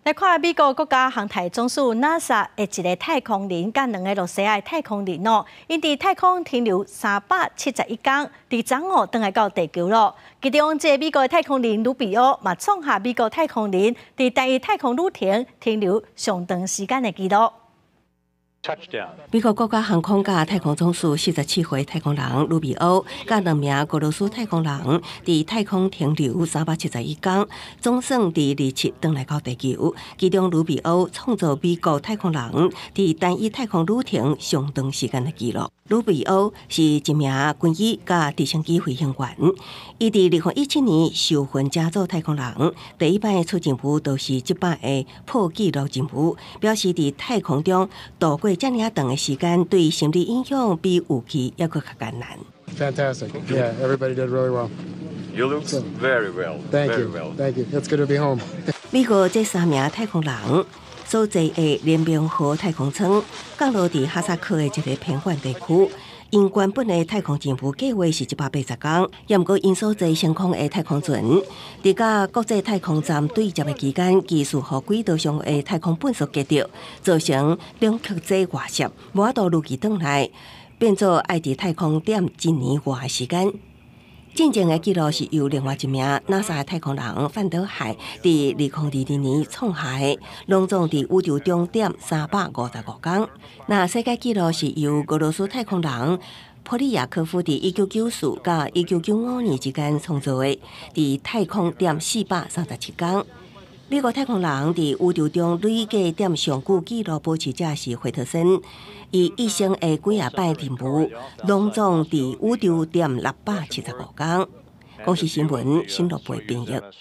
來看美國國家航太總署 NASA 的一个太空人佮兩个露西亞太空人哦，𪜶佇太空停留371工，佇昨昏轉來到地球囉。其中，這个美國的太空人魯比歐嘛創下美國太空人佇單一太空旅程停留上長時間的紀錄。美國國家航空佮太空總署47歲太空人魯比歐，佮兩名俄羅斯太空人佇太空停留371工，總算佇27轉來到地球。其中魯比歐創造美國太空人佇單一太空旅程上長時間的紀錄。魯比歐是一名軍醫佮直升機飛行員，伊佇2017年受訓成做太空人，第一擺出任務就是這擺的破紀錄任務，表示佇太空中度過遮爾長的時間，對心理影響比預期猶閣較艱難。 Fantastic. Yeah, everybody did really well. You look very well. Thank you. Thank you. It's good to be home. 美國這三名太空人所坐的聯盟號太空艙降落佇哈薩克的一个偏遠地區。𪜶原本的太空任務計劃是180工，也毋過𪜶所坐升空的太空船，佇佮國際太空站對接的期間，技術予軌道上的太空糞埽夾著，造成冷卻劑外洩，無法度如期轉來，變做愛佇太空踮一年外的時間。進前的紀錄是由另外一名 NASA 的太空人范德海佇2022年創下的，攏總佇宇宙中踮355工。那世界紀錄是由俄羅斯太空人普利亞科夫佇1994佮1995年之間創造的，佇太空踮437工。美國太空人佇宇宙中累計踮上久紀錄保持者是惠特森，伊一生的幾仔擺任務，攏總佇宇宙踮675工。公視新聞新羅貝編譯。